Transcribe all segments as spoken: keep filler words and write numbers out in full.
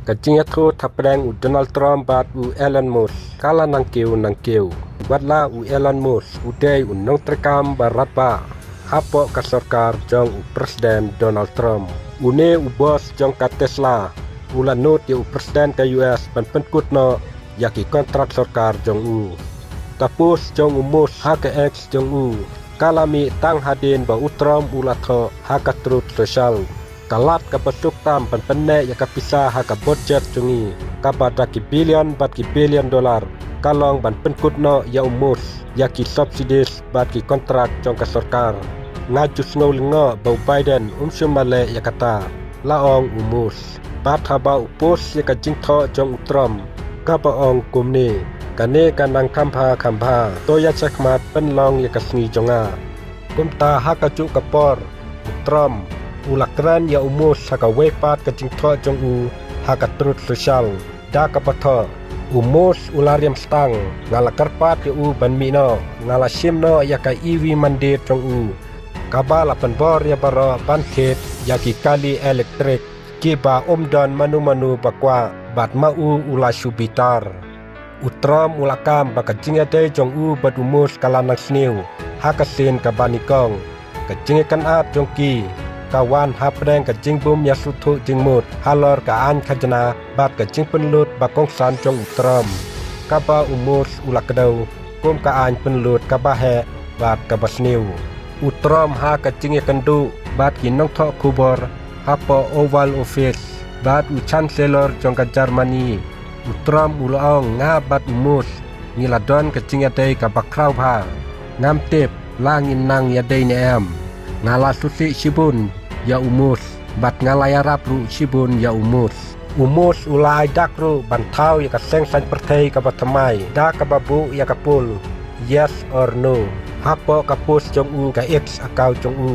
Ka jingïathuh hapdeng u Donald Trump bad u Elon Musk ka la nang kiew nang kiew. Wat la u Elon Musk u dei u nongtrei kam ba radbah hapoh ka sorkar jong u President Donald Trump. Une u boss jong ka Tesla u la nud ïa u President ka U S ban pynkut noh ïa ki kontrak sorkar jong u. Ka post jong u Musk ha ka X jong u ka la mih tang hadien ba u Trump u la thoh ha ka Truth Social. Ka lad kaba suk tam ban pynneh ïa ka pisa ha ka budget jong ngi, kaba da ki billion bad ki billion dollar, ka long ban pynkut noh ïa u Musk ïa ki subsidies bad ki kontrak jong ka sorkar. Nga ju sngew lyngngoh ba u Biden um shym la leh ïa kata, la ong u Musk. Bad haba u post ïa ka jingthoh jong u Trump kaba ong kumne, kane ka nang kham bha kham bha, to ïaid shakhmat pynlong ïa ka sngi jong nga. Kumta ha kajuh ka por u Trump u la kren ïa u Musk ha kawei pat ka jingthoh jong u ha ka Truth Social, da kaba thoh: U Musk u la riam stang, nga la kyrpad ïa u ban mih noh, nga la shim noh ïa ka E V mandate jong u, kaba la pynbor ïa baroh ban thied ïa ki kali elektrik kiba um don mano mano ba kwah, bad ma u u la shu bitar. U Trump u la kam ba ka jingïadei jong u bad u Musk ka la nang sniew ha ka sien kaba nyngkong. Ka jingïakynad jong ki ka wan hapdeng ka jingbym ïasngewthuh jingmut halor ka aiñ khajna bad ka jingpynlut ba kongsan jong u Trump, kaba u Musk u la kdew kum ka aiñ pynlut kaba heh bad kaba sniew. U Trump ha ka jingïakynduh bad ki nongthoh khubor hapoh Oval Office bad u Chancellor jong ka Germany, u Trump u la ong: Nga bad u Musk ngi la don ka jingïadei kaba khraw bha. Ngam tip la ngin nang ïadei ne em. Nga la sngewsih shibun ïa u Musk bad nga la ïarap ruh shibun ïa u Musk. U Musk u la ai dak ruh ban thaw ïa ka seng saiñ pyrthei kaba thymmai da kaba buh ïa ka poll yes or no hapoh ka post jong u, ka X account jong u,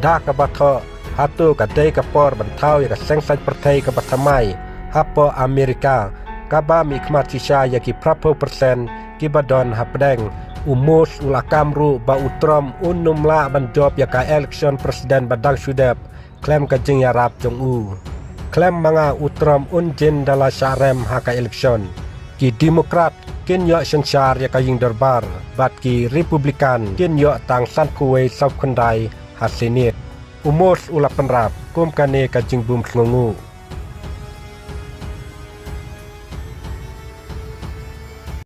da kaba thoh: Hato ka dei ka por ban thaw ïa ka seng saiñ pyrthei kaba thymmai hapoh Amerika, kaba mihkhmat shisha ïa ki phraphew percent kiba don hapdeng. U Musk u la kam ruh ba u Trump un ym lah ban jop ïa ka election president ba dang shu dep khlem ka jingïarap jong u. Khlem ma nga, u Trump un jin da la shah rem ha ka election. Ki Democrat kin ïoh synshar ïa ka ïing dorbar bad ki Republican kin ïoh tang sanphew wei saw khyndai ha Senate. U Musk u la pynrap kum kane ka jingbym sngewnguh.